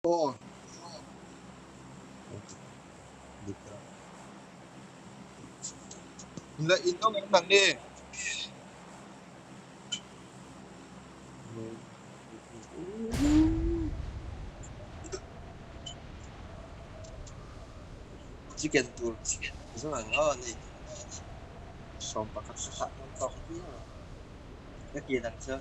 Aw. La in awm em nang ni? Chicken tur zawng ang a ni. 11 ka hah dawn tawk viau a. Ka ti dang chu.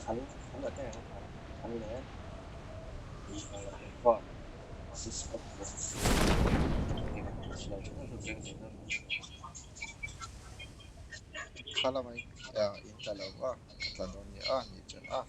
Khal khal a te khal khal le. Kha lama in tla lo va, ka tla dawn nia a nih chuan a.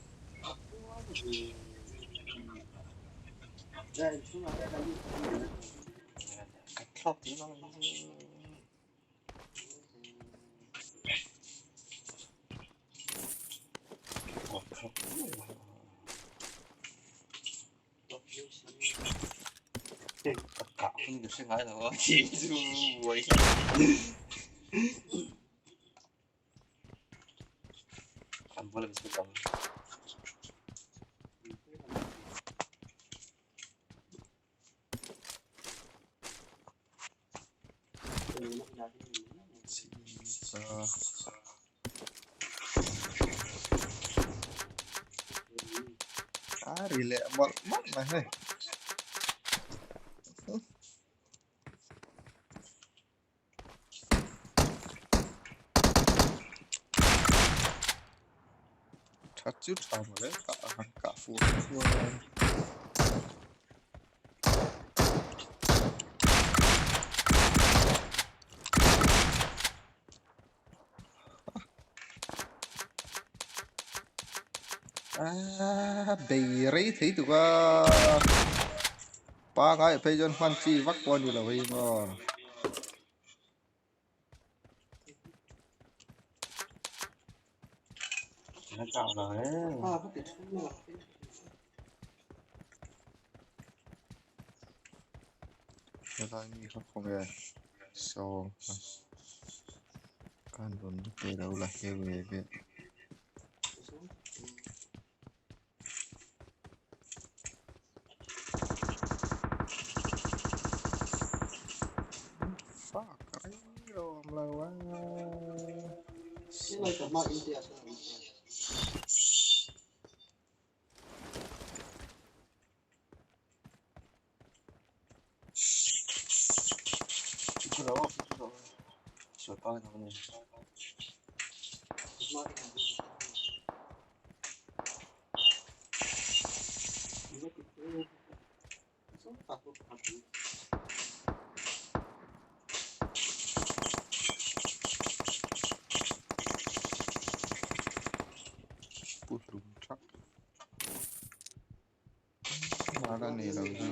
A ri leh mawlh mawlh mai hei. Tha chu tha mawle kah a han kah fuh chuan. Ah, bei rei thei tuk a. Pangai phei chuan hman chi vak pawh a ni lo hei maw. Helai mi kha khawnge sawm khan rawn te lo la heu ve vel. Fuck reng rawm lo a. Pu hlum thak. Mara nei lo hi.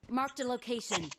Marked a location.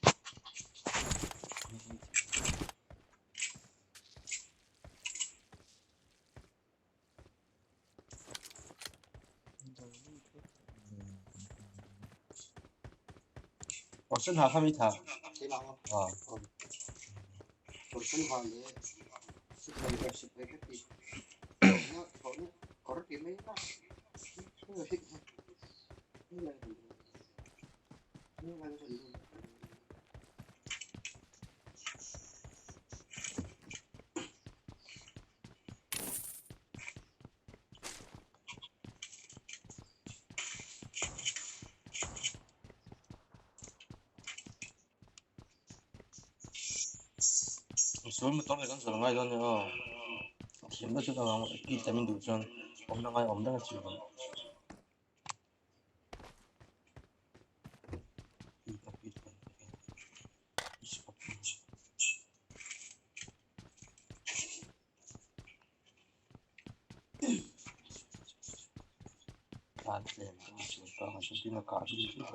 Tlan tlem ka ni thin pa kan tin a kah rin rin a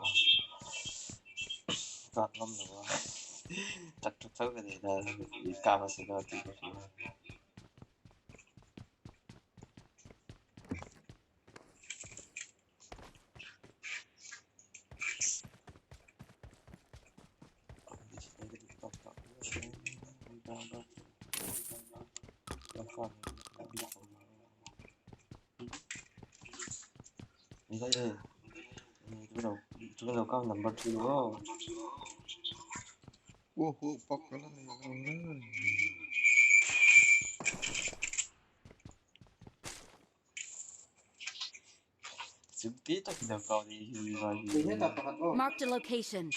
kak ngam lo a tak tak tho ka nei ta kah hmasa dawn tih ka hria. Number 2 oh. Wo wo pak ka la nei lo Trực tiếp cho đầu cầu đi rồi. Marked a location.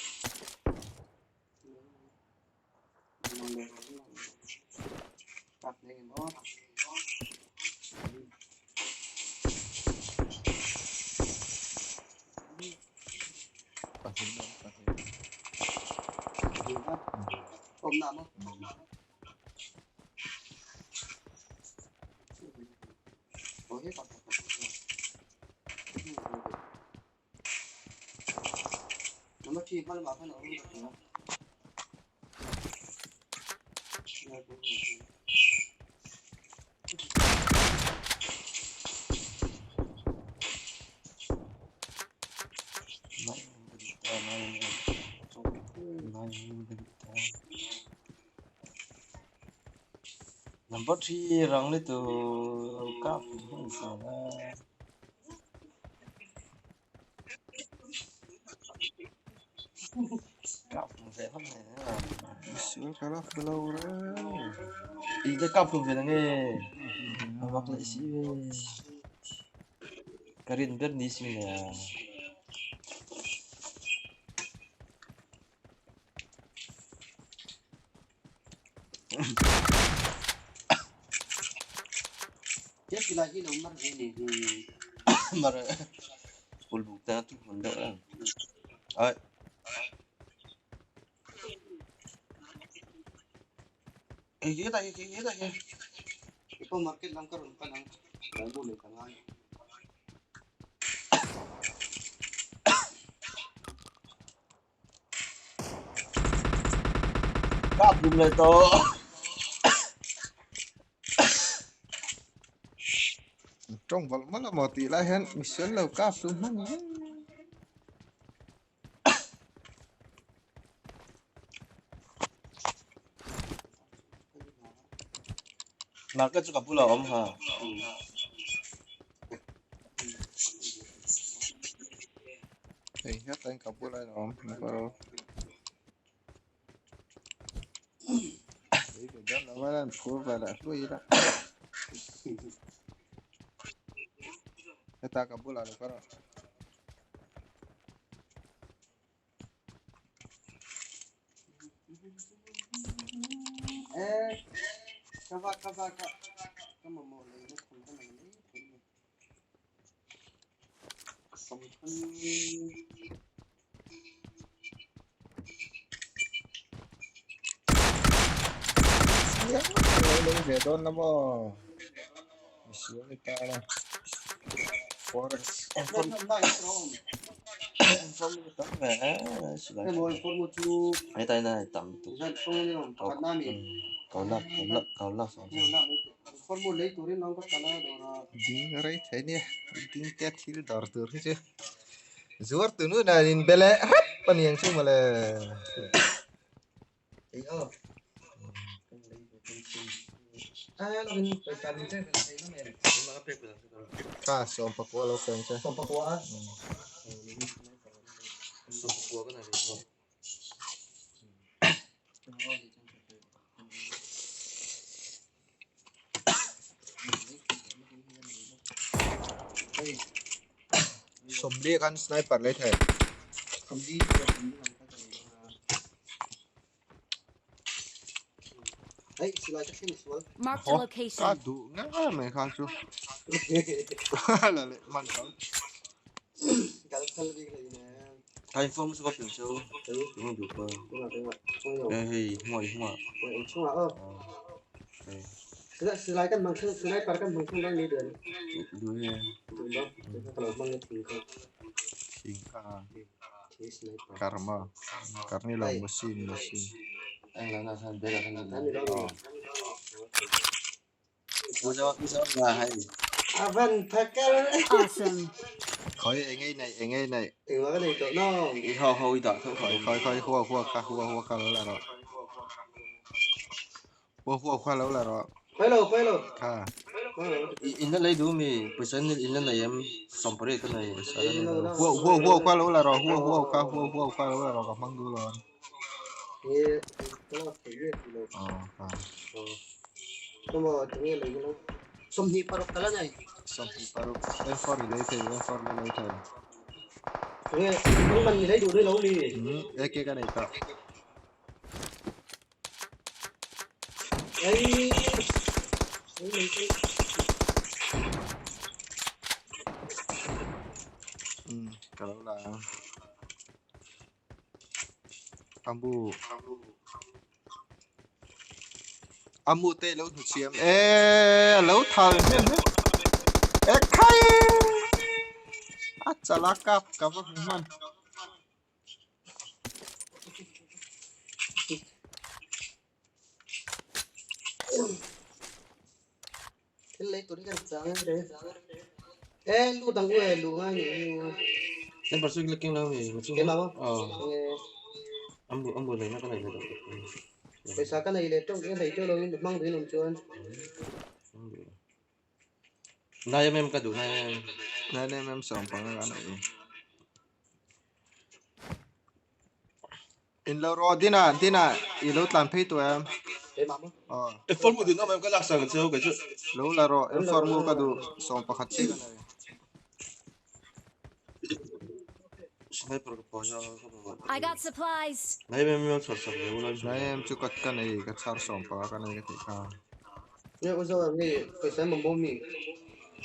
Number 3 rang le tu kap hun sa na. Kap về không này nữa. Sul ka la lo re. Ý cái kap về nghe. Mak lại si ve. Karin ber ni si ne. Mar pul ta tu mun da. Ai. Cái này cái này. Market lang karon pa lang. Lalo ka nga. Kap dum le to. Trong vật mất là một tỷ lai hen, mình sẽ lầu cáp xuống mất nhé. Market chu kapula om ha. Thì hết anh kapula om, nó có. Đấy, cái đó là mà phù và là đuôi đó. Ta kapula lo karo. Eh, kava kava ka. Kama mo le na thong ka nei nei. Som thun. Lấy về đón lắm mà. Sướng người ta là. Forex. Em không tắm về. Cái tay này tắm tụ. Cầu lọc, cầu lọc, cầu lọc. Ding rồi thế nè, ding tét thì đỏ từ thế chứ. Zuar từ nữa này nhìn bele hấp pan yang chứ mà là. Ý ơ. À, nó bên phải cần chứ, phải nó mềm. À, som pakua lo keng chứ. Som pakua. Som pakua cái này được. Som lia kan sniper lấy thầy. Marked a Hả? location. Cá đủ ngã mày khan chú. Là lệ man không. Thành phong sẽ có phiền chú. Đúng rồi, được rồi. Đây thì ngoài ngoài. Đây. Silai kan hmang thleng sniper kan hmang thleng dawn ni duh Duh e. Duh lo. Ka lo hmang e thing kha. Thing kha. Thing sniper. Karma. Karni lo machine machine. Eng lo na khan bag ah khan Ani lo ni. Uzo uzo nga hai. Avan thakar. Awesome. Khoi engei nei engei nei. Engmah ka nei tawh no. I ho ho i dah tho Khoi khoi khoi hua hua kha hua hua kha lo la rawh. Hua hua kha lo la rawh. Khoi lo khoi lo. Kha. In la lei duh mi pawisa in la nei em sawmpariat ka nei. Hua hua hua kha lo la rawh hua hua kha hua hua kha lo la rawh ka hmang duh lo. Aw kha. 25 ka la nei. 25 M4 i lei thei M4 la lei thei. Nge nangman i lei duh daih lo mi. AK ka nei tawh. Ei. Ka lo la ang. Ambu. Amu te lo hnu chiam e lo thal hmiam hmiam e khai a chala kap ka va hmu hman. Thil lei tur hi kan chang em re. E lu dang u e lu ngai ni u. Em par chu keng lo mi ma chu. Keimah maw? Aw. Nge. Ambu ambu lei na ka nei ve lo. Pawisa ka nei leh teuh ka nei teuh lo in hmang duh in awm chuan. Nai em em ka duh nai em. Nai em em sawm panga ka nei. In lo rawh dina dina i lo tlan phei tawh em? Aw. E form duh na em ka lak sang cheu kei chu. Lo la rawh em form ka duh 11 chiah ka nei. Sniper ka pawh ya ka mamawh. I got supplies. Nai em em chhar sak ve ula. Nai em chu ka ka nei ka chhar 15 ka nei ka tih kha. Nge u zo nge pawisa mamawh mi.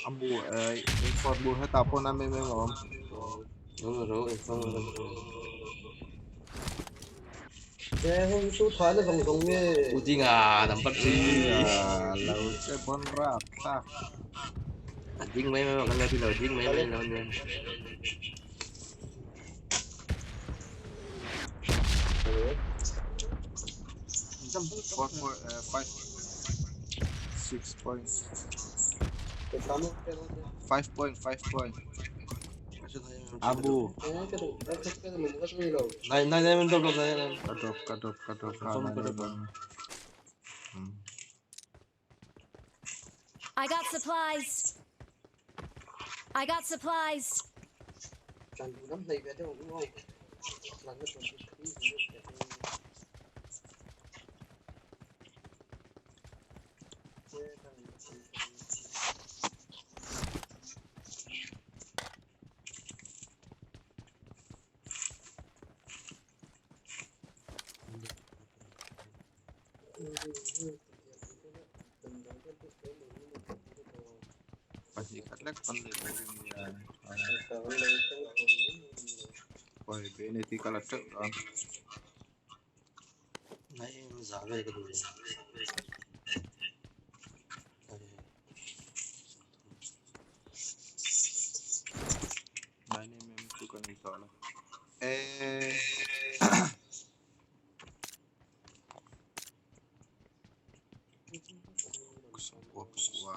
A mu eh in form mu hetah pawh na em em a awm. Lo la rawh in form la. He hei chu tha na zawng zawng nge. U dinga number 3. Lo che bon rap thlak. A ding mai mai kan la ti lo ding mai mai lo nia. Four four five six point 5.5 point. Abu. Nine nine nine drop drop nine nine. Ka drop ka drop ka drop ka Confirm ka drop. I got supplies. I got supplies. Pahnih khat lek pawn leh tur in nia. Pawi ve nei tih ka la teuh lo. Nai em za vel ka duh ve. Nine mm chu ka nei tawh lo. Eh. Sawmkua pakua.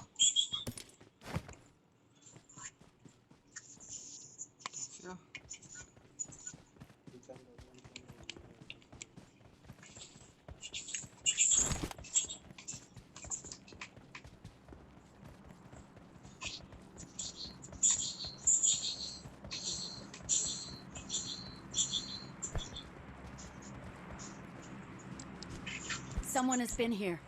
Someone has been here.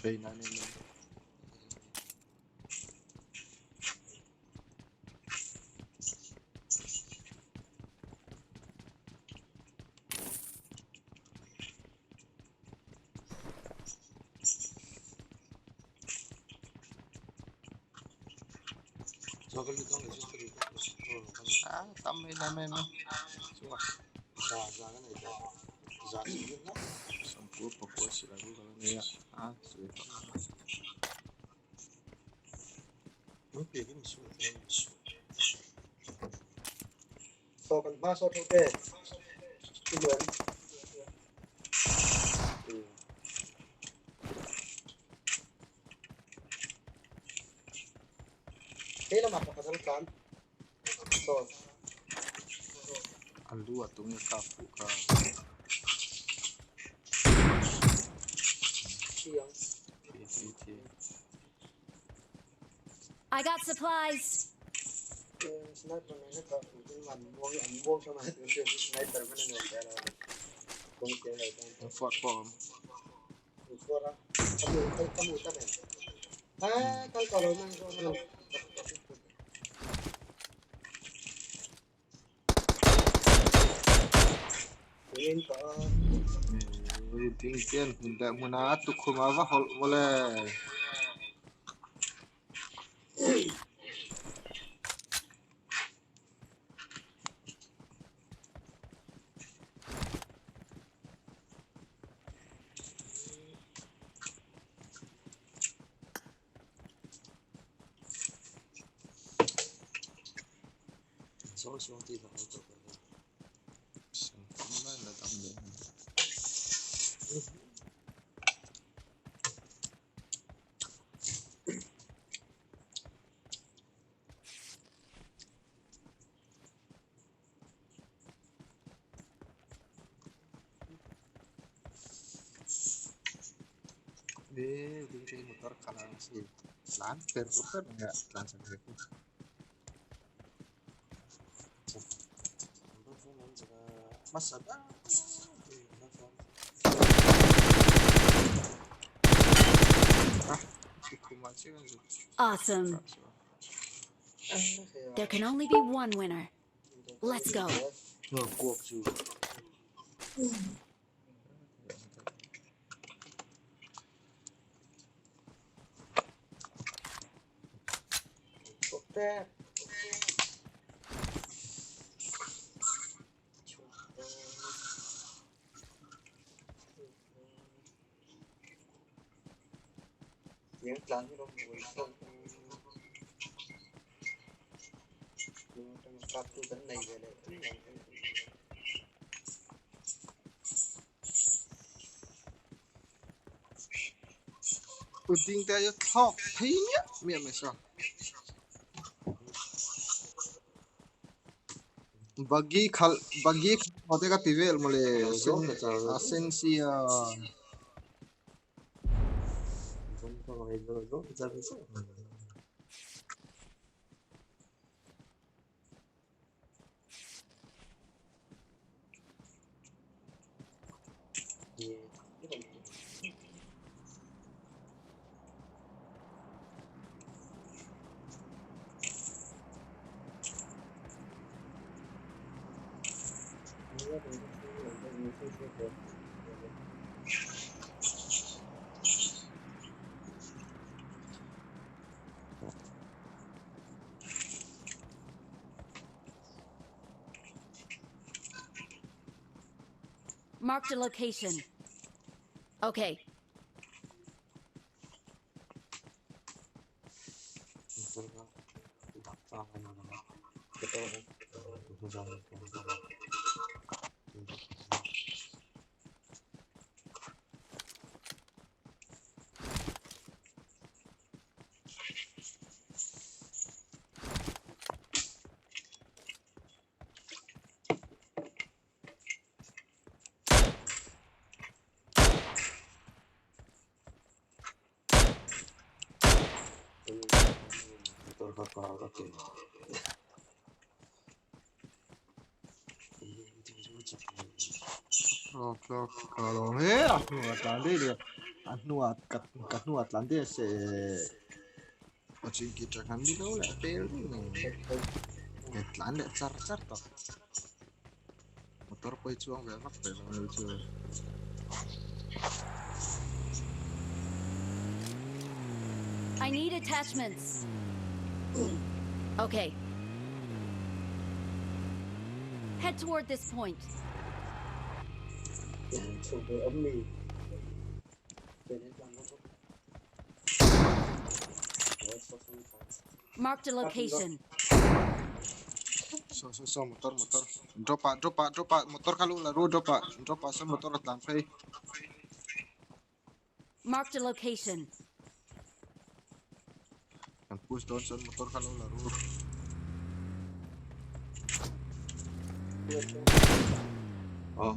Hei nine mm. A tam mai lam em a chungah sawmkua pakua silai chu ka la nei a a sawi vak Saw kan hma saw tho te i luan. He lamah pakhat an tlan. Saw. A lu ah tunge kap fuh kha. Thi ang. Thi thi thi. I got supplies. Sniper nena kap fuh chu an muang an muang tha mai tun chu sniper man a nuam ber a. Kawng siam lo tan. An fuat pawh a awm. An fuat a. A mu a mu ta nen. A kal tawh lo man zawn a lo. Engin tawh a. Ding chian hmun leh hmun a tukhum a va hawlh mawle. Motor khalh ang chi tlan per per mai a tlan chak ve pawh. Hmasa ber Awesome. There can only be one winner. Let's go. Ding te chu thlawk phei miah miah mai saw. Buggy khalh buggy khalh te ka ti vel mawle a sen sia. Marked a location. Okay. Thlawk thlawk ka lawm hle a hnuah tlan daih leh a hnuah ka ka hnuah tlan daih se a chingki tang han ni lo leh pel daih mai ka tlan leh char char tawh motor pawh hi chuang ve vak tawh lo ani chu. I need attachments. Okay. Head toward this point. Marked a location. So so so motor motor drop ah drop ah drop ah motor kha lu la ru drop ah drop ah sawn motor a tlan phei. Marked a location. Kan push dawn chuan motor kha lo la ru. Oh.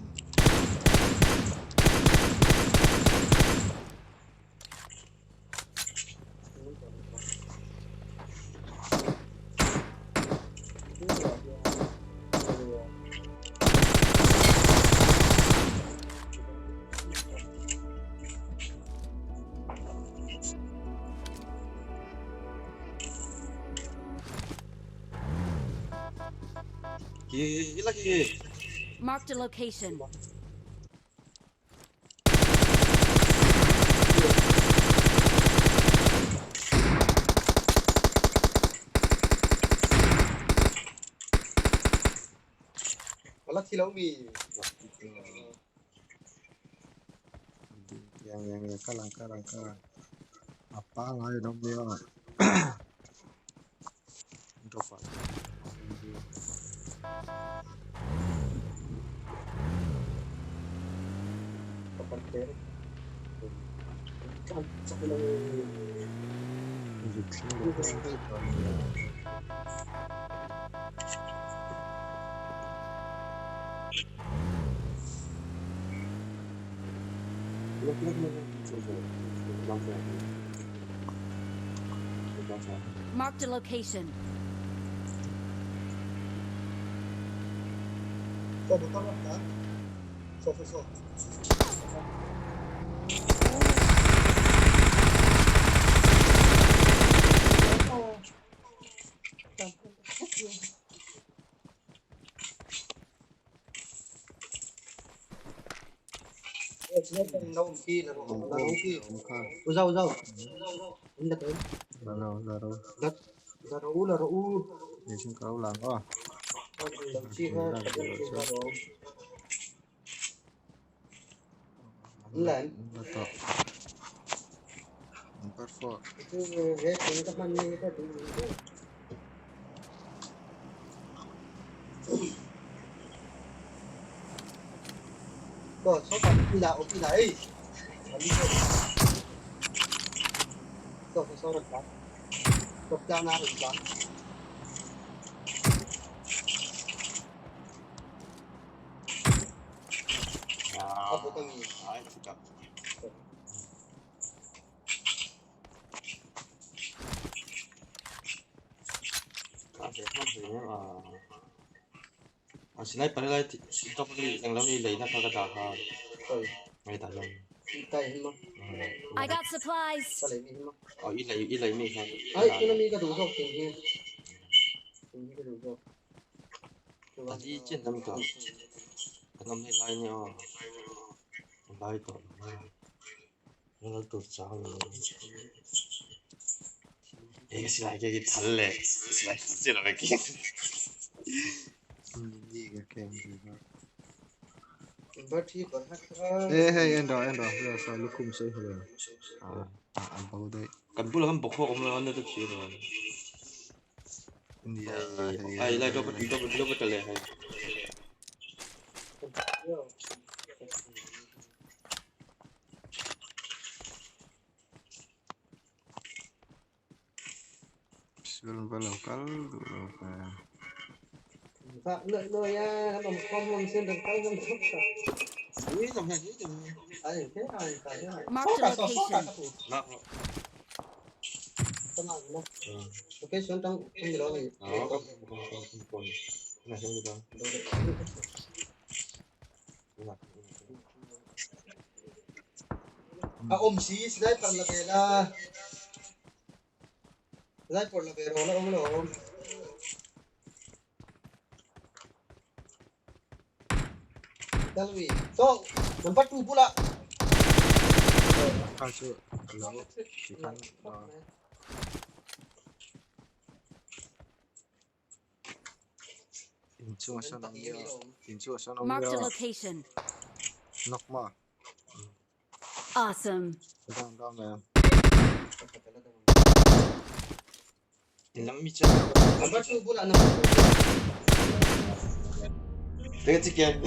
Marked a location. Ala thi lo mi. Yang yang yang kalang kalang kalang. Apa ngai dong dia. Drop out. Marked a location. So, motor lang ka? So, so, so. Uzaw, uzaw. Laro, laro. Laro, laro. Để chúng cáo làm đó. Lan. Betul. Number 4. Rồi, số còn là ok này. Rồi, số rồi đó. Tập ra na rồi đó. Ai, cakap. À, sniper lai top ni ang lam ni lei na kha ka da kha. Ngai da lam. I got supplies. Ờ i lei mi kha. Ai, cái mi ka đủ rồi tiền kia. Tiền kia đủ rồi. Ta đi trên năm cả. Cái năm này lai ni à. Lai to. Nó tụt sao rồi. Ê, cái này cái thằng lẹ, cái này cái là cái. Gì cái kem gì đó. Ê hey endo endo rồi sao lúc không xây rồi. À à bao đây. Cần bút là con bọc hoa cũng là nó rất chi rồi. Ai lại cho bắt cho bắt lẹ hay. Sebelum lokal dulu apa? Lợi rồi nha, đồng con lòng xuyên được tay trong thuốc rồi. Mark the location. Ok, xuống trong cái đó thì. À, ôm xí sniper là về là sniper là về rồi nó ôm nó ôm. So, number 2 pula. Hello. Inchungah sawn awm nia. Inchungah sawn awm Marked a nia. location. Knock ma. Awesome. Down down mai ang. In lam mi chen. Number 2 bulah number 2. Teka chicken.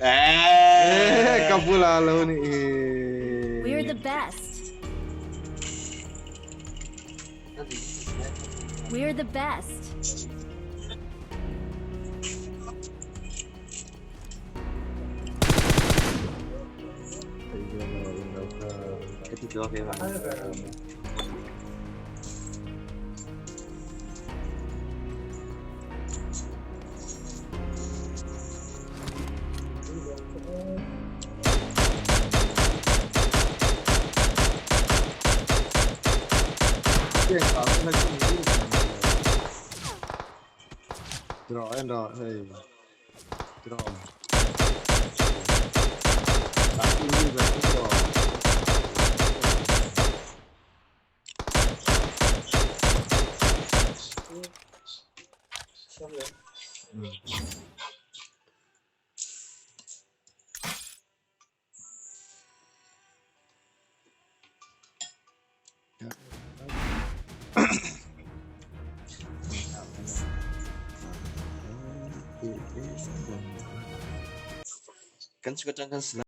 Eh, ka bula lo ni. We're the best. We're the best. Draw en draw, hey. Draw. Draw. Kan suka cangkan.